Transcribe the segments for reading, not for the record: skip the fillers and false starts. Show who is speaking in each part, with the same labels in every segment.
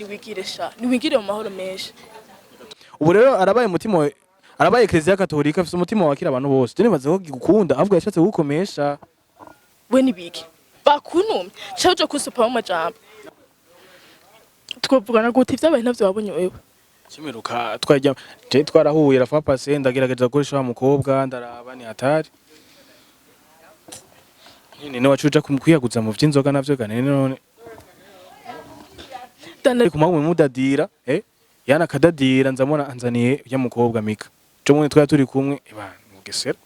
Speaker 1: Niwigire sha, niwigire mu mahoro menshi.
Speaker 2: Ubu rero arabaye umutima, arabaye Eklezia Katolika, afise umutima wakira abantu bose. Je nibaza ko gukunda, ahubwo yashatse kugukomesha.
Speaker 1: We nibiki bakuntumye ca uja kunsupaho amajambo? Twovugana gute? Ivyabaye ntavyo wabonye wewe?
Speaker 2: Kimeruka twajya je twarahuye rafa passe, ndagerageza gukoresha wa mukobwa, ndaraba ni hatari nene wacuja kwiyaguza mu vy'inzoga navyo ga nene none.
Speaker 1: Dana.
Speaker 2: Ariko mpamwe mudadira yana kadadira, nzamona anzaniye ya mukobwa Mika cyo mwe twari turi kumwe eba mugesera.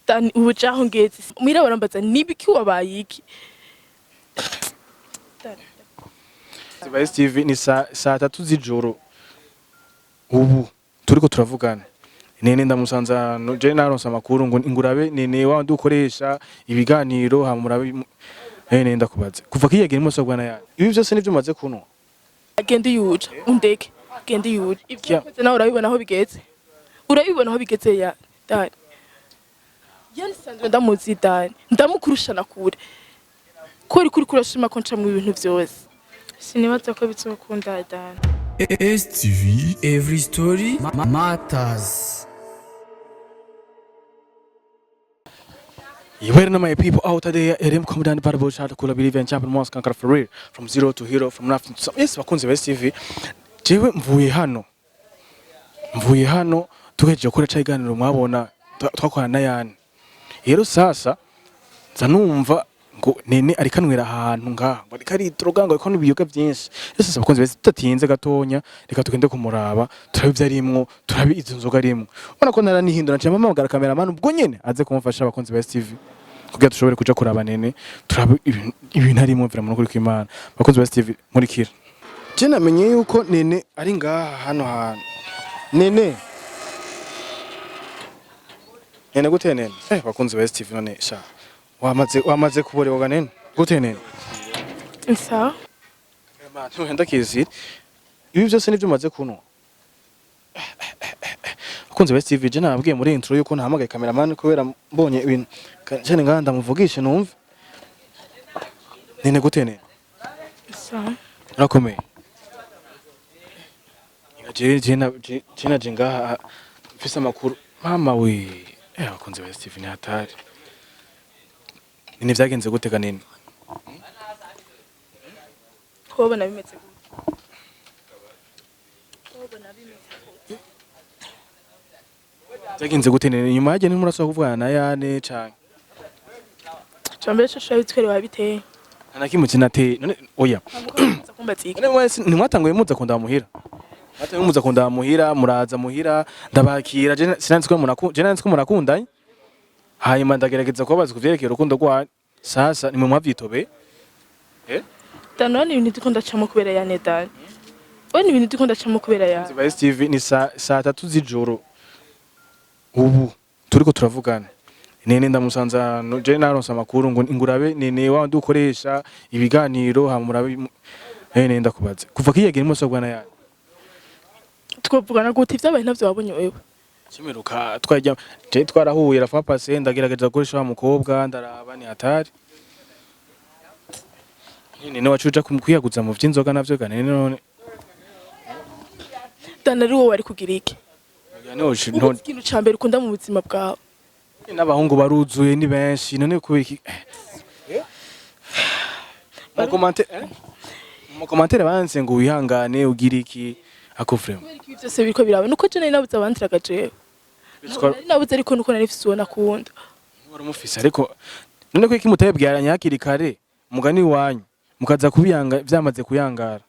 Speaker 1: Dani, ubu jaho ngeze muhira barambaza nibiki, wabaye iki? Dani.
Speaker 2: Zibaye TV ni saa 3 z'ijoro ubu turiko turavugana. Nene ndamusanza no, je naronse amakuru ngo ingurabe nene wa ndi ukoresha ibiganiro hamurabe. Nene ndakubaze, kuva kiyegera imoso bwana yani, ibi byose nivyo maze kunwa?
Speaker 1: Genda yuja undeke, genda yuja ivyo
Speaker 2: Kya.
Speaker 1: wakoze nawe urabibona aho bigeze, urabibona aho bigeze. Ya Dani, yani sanzwe ndamuzi Dani, ndamukurushana kure ko uri kuri kurashima ko nca mu bintu vyose, sinibaza ko bizokunda Dani.
Speaker 3: STV Every Story Matters.
Speaker 2: You waiting on my people out there, RM Commandant Barbo Shot Kula Believe and Champion Mosque Kankara for real, from zero to hero, from nothing to something. Yes, bakunze ba STV. Jewe mvuye hano tugejeje gukora ca iganiro mwabona twakorana na yani. Rero sasa nza numva ngo nene ariko anywera ahantu ngaha, ngo ariko aridroga, ngo ariko anywa ibiyoga byinshi. Rero sasa bakunze bese, tutatinze gatonya, reka tugende kumuraba, turabe ivyo arimwo, turabe izo nzoga arimwo. Ubona ko naranihindura, nca mpamagara cameraman ubwo nyene aze kumufasha, abakunzi ba STV, kugira dushobore kuja kuraba nene, turabe ibintu arimwo. Vraiment n'ukuri kw'Imana, bakunzi ba STV, nkurikira. Je namenye yuko nene ari ngaha hano hantu. Nene, nene gute nene? Bakunzi ba STV, none sha wamaze kuborewa nene gute nene?
Speaker 1: Sawa.
Speaker 2: Ntuhenda kizira, ibi byose nivyo umaze kunwa? Akunze ba STV, je nababwiye muri intro yuko nahamagaye cameraman kubera mbonye ibintu cyane ngaha, ndamuvugishe numve. Nene gute nene?
Speaker 1: Sawa.
Speaker 2: Urakomeye? Je naje ngaha mfise amakuru, mama we. Abakunzi ba STV, ni hatari. Nene, vyagenze gute ga nene?
Speaker 1: Wabona bimeze gute? Wabona bimeze gute?
Speaker 2: Vyagenze gute nene? Nyuma yaje ntimurasubira kuvugana na yane canke?
Speaker 1: Cambere shosho yabitwereye wabiteye.
Speaker 2: Nta na kimwe kinateye none, oya.
Speaker 1: Ntabwo kumbaza iki.
Speaker 2: None mwese ntimwatanguye muza kundaba muhira? Mwatanguye muza kundaba muhira, muraza muhira ndabakira. Je sinanzi ko murakundanye, hanyuma ndagerageza kubabaza kuvyerekeye urukundo rwanyu. Sasa nimwe mwavyitobeye.
Speaker 1: Dani, urabona ibintu ndiko ndacamo kubera yane? Dani, urabona ibintu ndiko ndacamo kubera yane?
Speaker 2: Zibaye TV ni saa 3 z'ijoro ubu turiko turavugana. Nene ndamusanza no, je naronse amakuru ngo ingurabe nene wa ndi ukoresha ibiganiro hamurabe. Nene ndakubaze, kuva kiyegera imoso bwana yani?
Speaker 1: Twovugana gute? Ivyabaye ntavyo wabonye wewe?
Speaker 2: Kimeruka twajya je twarahuye rafa passe, ndagerageza gukoresha wa mukobwa, ndaraba ni hatari. Nene wacuja kwiyaguza mu vy'inzoga navyo ga nene none?
Speaker 1: Dani, ari wowe wari kugira iki?
Speaker 2: Oya,
Speaker 1: Ubu ikintu ca mbere ukunda mu buzima bwawe.
Speaker 2: N'abahungu baruzuye ni benshi, none kubera iki? Mu commentaire banse ngo wihangane ugire iki ako vraiment.
Speaker 1: Kubera iki ibi vyose biriko biraba? Nuko je nari nabuze abantiraga jewe. Nari nabuze, ariko nuko nari mfise uwo nakunda.
Speaker 2: Wari umufise, ariko none ko iki mutayibwiranye hakiri kare mugani wanyu, mukaza kubiyanga vyamaze kuyangara?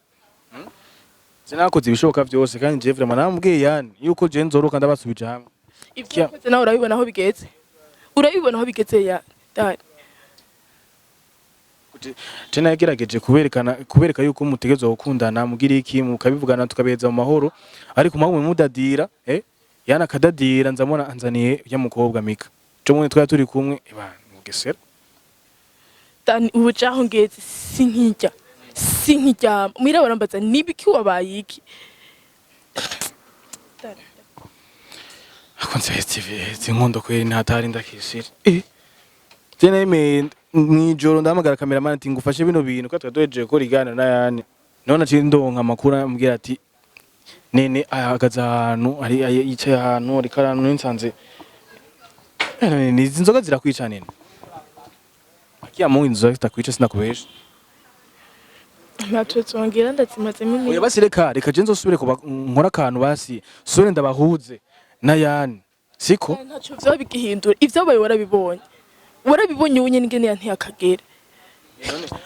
Speaker 2: Je nakoze ibishoboka vyose, kandi je vraiment namubwiye yani yuko je nzoroka ndabasubije hamwe.
Speaker 1: Ivyo
Speaker 2: Kya.
Speaker 1: wakoze nawe urabibona aho bigeze, urabibona aho bigeze ya Dani.
Speaker 2: Je nagerageje kuberekana, kubereka yuko mutegerezwa gukundana, mugira iki, mukabivugana, tukabiheza mu mahoro, ariko mpamwe mudadira yana kadadira, nzamona anzaniye ya mukobwa Mika cyo mwe twari turi kumwe eba mugesera.
Speaker 1: Dani, ubu jaho ngeze sinkirya, sinkiryama. Muhira barambaza nibiki, wabaye iki? Dani.
Speaker 2: Akunze TV zinkondo kweri ntatari ndakishira. Je nemeye mwijoro ndahamagara cameraman ati ngufashe bino bintu ko twari duhejeje gukora iganiro na yani. None naciye ndonka amakuru ambwira ati Nene ahagaze ahantu ari yicaye ahantu ariko ahantu nsanze. Nene, izi nzoga zirakwica nene. Akiya mungu inzoga zitakwica, sinakubesha.
Speaker 1: Ntacyo zongera, ndazimazemo
Speaker 2: Oya.
Speaker 1: iminsi.
Speaker 2: Basi reka je nzosubire kuba nkora akantu, basi sore ndabahuze na yani siko.
Speaker 1: Ntacyo vyoba bigihindura, ivyabaye warabibonye, warabibonye ubu nyene ingene yanteye akagera.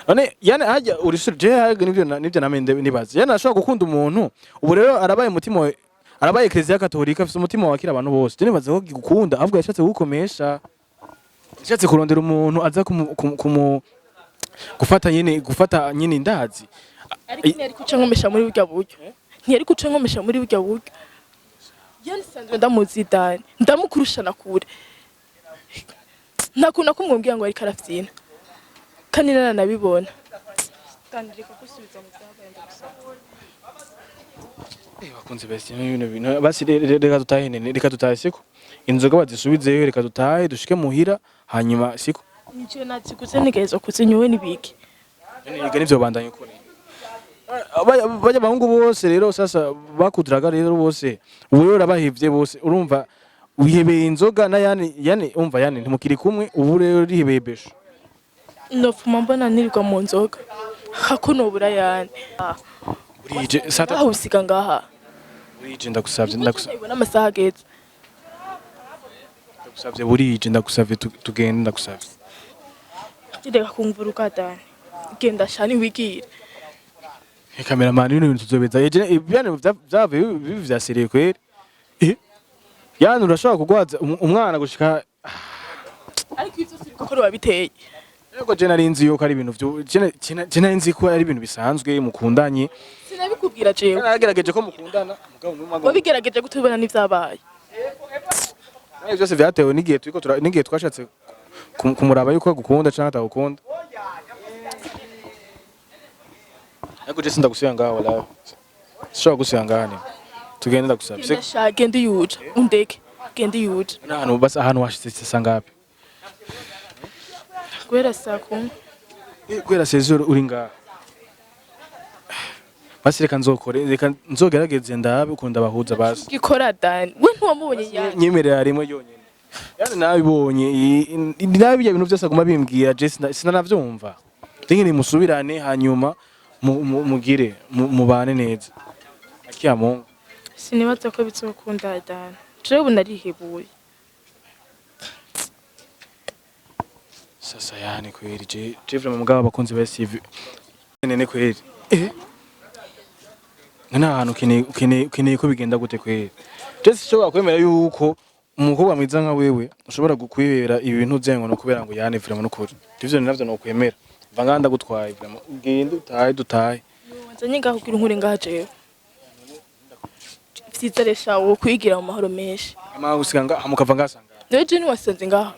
Speaker 2: None yani hajya urisure je hajya nivyo nivyo namenye nibaza yani ashobora gukunda umuntu. Ubu rero arabaye umutima arabaye Eklezia Katolika, afise umutima wakira abantu bose. Je nibaza ko gukunda ahubwo yashatse kugukomesha, yashatse kurondera umuntu aza kumu gufata nyene indazi.
Speaker 1: Ariko ntiyari kuca nkomesha muri burya buryo, ntiyari kuca nkomesha muri burya buryo. Yani sanzwe ndamuzi Dani, ndamukurusha na kure. Nta kuntu nakumwumvira ngo ariko arafyina kandi naranabibona. Dani, reka gusubiza mu vyabaye, ndagusaba.
Speaker 2: Bakunze basi bino bintu basi reka dutahe nene, reka dutahe siko inzoga bazisubizeyo, reka dutahe dushike muhira hanyuma siko.
Speaker 1: Nico naziguze ntegerezwa kuzinywa, n'ibiki?
Speaker 2: None nivyo bandanye ukora. Bajya abahungu bose rero sasa bakuduraga rero bose ubu rero urabahevye bose, urumva wihebeye inzoga na yani yani umva yani ntimukiri kumwe, ubu rero rihebeye besho.
Speaker 1: Nopfuma mbona nirirwa mu nzoga hako nobura yani.
Speaker 2: Burije sata.
Speaker 1: Aho usiga ngaha.
Speaker 2: Burije, ndagusavye, ndagusavye.
Speaker 1: Ndabona amasaha ageze.
Speaker 2: Ndagusavye, burije, ndagusavye, tugende, ndagusavye.
Speaker 1: Reka kumvuruka Dani, genda shani wigire.
Speaker 2: Cameraman, bino bintu tuzobeza eje ibyane vyavuye bibi vya seriye kweri. Yani urashobora kugwaza umwana gushika.
Speaker 1: Ariko ivyo siriko ko wabiteye.
Speaker 2: Ariko je nari nzi yuko ari ibintu vyo je nari nzi ko ari ibintu bisanzwe mukundanye.
Speaker 1: Sinabikubwira jewe.
Speaker 2: Nagerageje ko mukundana mugabo numwe ngo
Speaker 1: Wabigerageje gute ubona n'ivyabaye?
Speaker 2: Nawe byose vyatewe n'igihe turiko n'igihe twashatse kumuraba yuko agukunda canke atagukunda. Ariko je sindagusiga ngaho, wallahi sinshobora gusiga ngaho ni tugende, ndagusabye.
Speaker 1: Genda sha, genda uyuja undeke, genda uyuja.
Speaker 2: Ahantu basi ahantu washitse sa ngapi?
Speaker 1: Guhera saa 10.
Speaker 2: Guhera sezoro uri ngaha. Basi reka nzokore, reka nzogerageze ndabe ukuntu ndabahuza basi.
Speaker 1: Gikora Dani, we ntiwamubonye yani.
Speaker 2: Nyemerera rimwe yonyene yani nabibonye nabi ibyo bintu byose aguma bimbwira je sinanavyumva ringi nimusubirane hanyuma mugire mubane neza akiya mungu.
Speaker 1: Sinibaza ko bizokunda Dani, jewe ubu narihebuye.
Speaker 2: Sasa yani kweri je vraiment mugabo abakunzi ba CV nene kweri none ahantu ukeneye ko bigenda gute kweri? Je sinshobora kwemera yuko umukobwa mwiza nka wewe ushobora gukwibera ibintu vyanyu no kubera ngo yani vraiment nukuri ivyo navyo nokwemera. Va ngaha ndagutwaye vraiment, ugende utahe dutahe.
Speaker 1: Wanzanye ngaho kugira unkure ngaha jewe? Vyiza resha wo kwigira mu mahoro menshi.
Speaker 2: Ama gusiga ngaha mukava ngasanga.
Speaker 1: Nawe je ntiwasanze ngaha.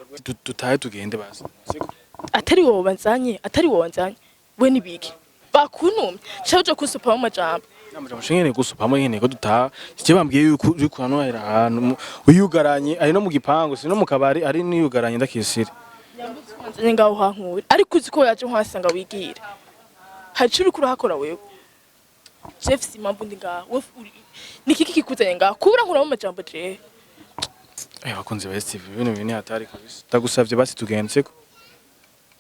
Speaker 2: Dutahe tugende basi siko.
Speaker 1: Atari wowe wanzanye, atari wowe wanzanye, we nibiki bakuntumye ca uja kunsupamo amajambo?
Speaker 2: Namuje mushingene gusupa hamwe nyene ko dutaha. Je bambwiye yuko uri kuhanwahera ahantu wiyugaranye ari no mu gipangu si no mu kabari ari niyugaranye ndakisire.
Speaker 1: Wanzanye ngaho uhankure, ariko uzi ko yaje nkwasanga wigira hari ico uriko urahakora wewe? Jeff, si impamvu ndi ngaha wewe ni kiki kikuzanye ngaha kubura nkuramo amajambo jewe?
Speaker 2: Bakunzi ba STV, bino bintu ni hatari kabisa. Ndagusavye basi tugende siko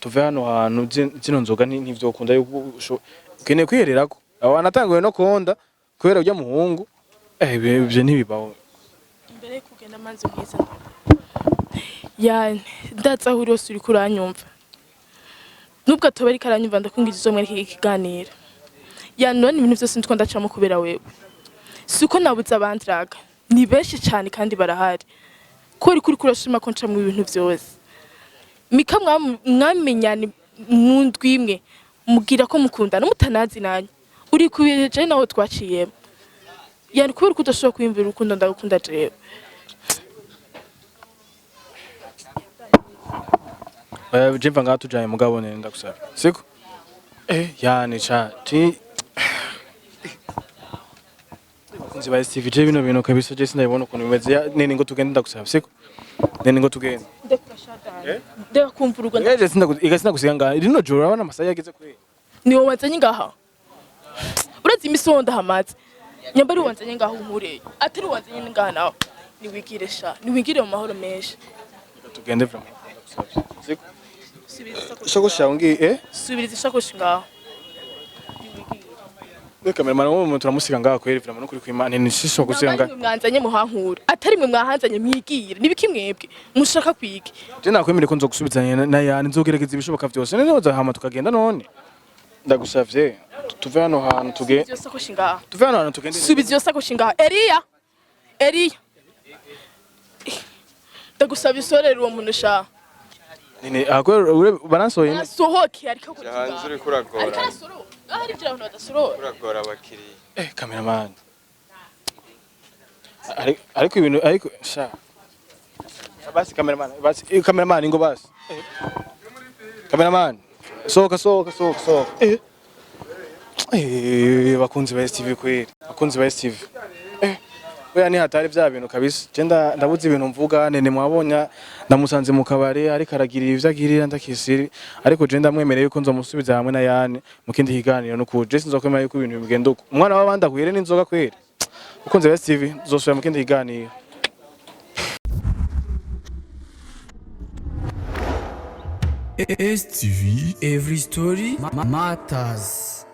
Speaker 2: tuve hano hantu zino nzoga ntivyokunda yuko ukeneye kwihererako abo anatanguye no konda kubera urya muhungu. Ibyo ntibibaho.
Speaker 1: Imbere yo kugenda manzi mwiza yani ndazi aho uri hose uriko uranyumva, nubwo atoba ariko aranyumva ndakungiza izo mwereke ikiganiro yani none ibintu byose ndiko ndacamo kubera wewe. Si uko nabuze abandiraga, ni benshi cyane kandi barahari ko uriko urashima ko nca mu bintu byose. Mika mwamenyane mu ndwi imwe mubwira ko mukundana mutanazi nanyu uri kubireje nawe twaciyemo yani kubera ko udashobora kwiyumvira urukundo ndagukunda jewe.
Speaker 2: Je mva ngaha tujanye mugabo nene ndagusavye siko yani cha ti bakunzi ba STV, je bino bintu kabisa je sindabibona ukuntu bimeze. Nene ngo tugende, ndagusavye siko nene ngo tugende.
Speaker 1: Ndeka kumva urugo.
Speaker 2: Ega je sindagusiga ngaha rino joro, urabona amasaha yageze kuri.
Speaker 1: Ni wowe wanzanye ngaha. Ndahamaze imisi wo ndahamaze. Nyambari wanzanye ngaho nkureye. Atari wanzanye ngaha nawe. Niwigire sha, niwigire mu mahoro menshi.
Speaker 2: Tugende vraiment. Siko.
Speaker 1: Subiriza isakoshi.
Speaker 2: Ishakoshi yawe ngiye eh?
Speaker 1: Subiriza isakoshi ngaho.
Speaker 2: We cameraman wowe turamusiga ngaha kweri vraiment no kuri kwimana ni sisho gusiga
Speaker 1: Nyambari
Speaker 2: ngaha.
Speaker 1: mwe mwanzanye muhankura. Atari mwe mwahanzanye mwigire. Nibiki mwebwe? Mushaka kwige.
Speaker 2: Je nakwemere ko nzogusubizanya na yani nzogerageza ibishoboka vyose. None noza hama tukagenda none. Ndagusavye tuve hano hantu tuge
Speaker 1: Subiza iyo sakoshi ngaho.
Speaker 2: tuve hano hantu tugende.
Speaker 1: Subiza iyo sakoshi ngaho. Eliya! Eliya! Ndagusaba isorere uwo muntu sha.
Speaker 2: Nene akwe baransoye.
Speaker 1: Arasohoke ariko
Speaker 4: Jya hanze uriko
Speaker 1: Ariko
Speaker 4: uragora
Speaker 1: arasorora. Aho ari ibyo abantu badasorora.
Speaker 4: uragora abakiriya.
Speaker 2: Eh cameraman. Ariko ibintu ariko sha. Basi cameraman, basi cameraman ingo basi. Cameraman. Sohoka sohoka sohoka sohoka. Eh. Eh bakunzi ba STV kweri. Bakunzi ba STV. Eh. Oya ni hatari vya bintu kabisa. Je ndabuze ibintu mvuga nene mwabonye ndamusanze mu kabare ariko aragirira ivyo agirira ndakisiri ariko je ndamwemereye yuko nzomusubiza hamwe na Yane mu kindi kiganiro nuko je sinzokwemera yuko ibintu bigenda uko. Umwana w'abandi akwire n'inzoga kweri. Bakunzi ba STV nzosubira mu kindi kiganiro.
Speaker 3: STV Every Story Matters.